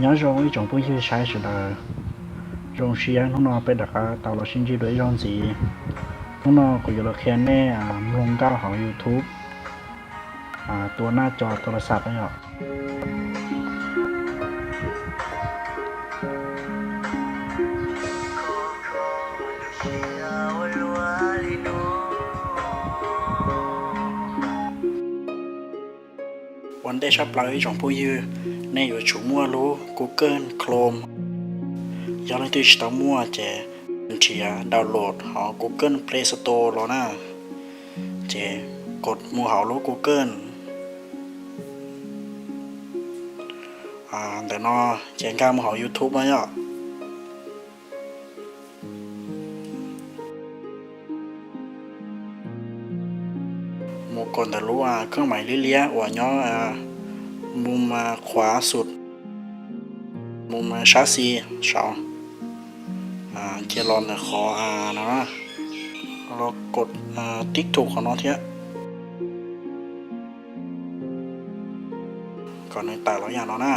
Nyob zoo ib tsoom phooj ywg saib sawv daws, zoo siab hnub no peb rov qab tau los sib ntsib dua ib zaug ntxiv. Hnub no kuv yuav los qhia nej mloog nkauj hauv YouTube, tua naj co tua la xas yom. Ua ntej tshaj plaws ib tsoom phooj ywg, nej yuav tsum muaj lub Google Chrome. Yog leej twg tsis tau muaj ces nrhiav download hauv Google Play Store los na, ces kod mus hauv lub Google. Ntawm no ces nkag mus hauv YouTube no yom. Mus kod ntawm lub kheej maim liab liab uas nyob mus qhuav xus, mus sab xis saud, cia los ntawm qhov no, los kod tib tug qhov no thiab, kom nws tawm los yam no na.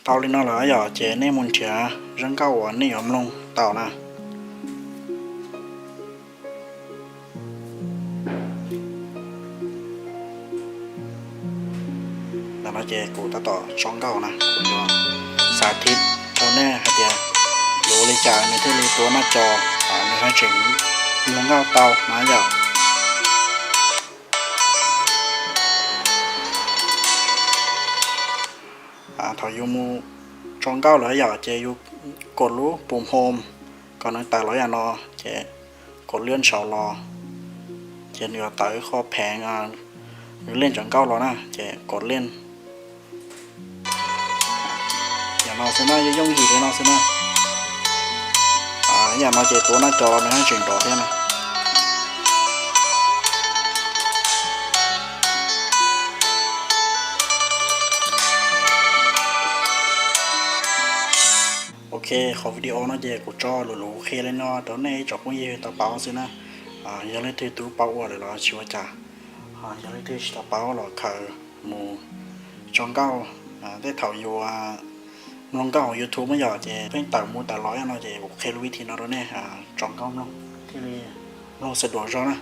Tau li no lawm yom, ces nej mus nrhiav zaj nkauj uas nej yuav mloog tau na. Ntawm no ces kuv tab tom tso nkauj na, kuv yuav xav thib rau nej hais tias yuav ua li cas nws thiaj li tua naj co, nws haj tseem mloog nkauj tau na yom. Thaum yus mus tso nkauj lawm yom, ces yus kod lub pum home kom nws tawm los yam no, ces kod liaj saud los, ces nws yuav tawm qhov pheev nws lej cov nkauj los na, ces kod lej. Yam no xwb na, yooj yooj yim li no xwb na. Yam no ces tua naj co los nws haj tseem nrov thiab na. Ok, qhov video no ces kuv tso luv luv qhia li no rau nej ib tsoom phooj ywg tau paub xwb na. Yog leej twg twb paub ua lawm los tsis ua cas, yog leej twg tsis tau paub los khaws mus tso nkauj. Tej thaum yus mloog nkauj hauv YouTube yom, ces pheej tawm mus tawm los no ces kuv qhia lub vib thim no rau nej tso nkauj mloog thiaj li mloog xav duav zog na.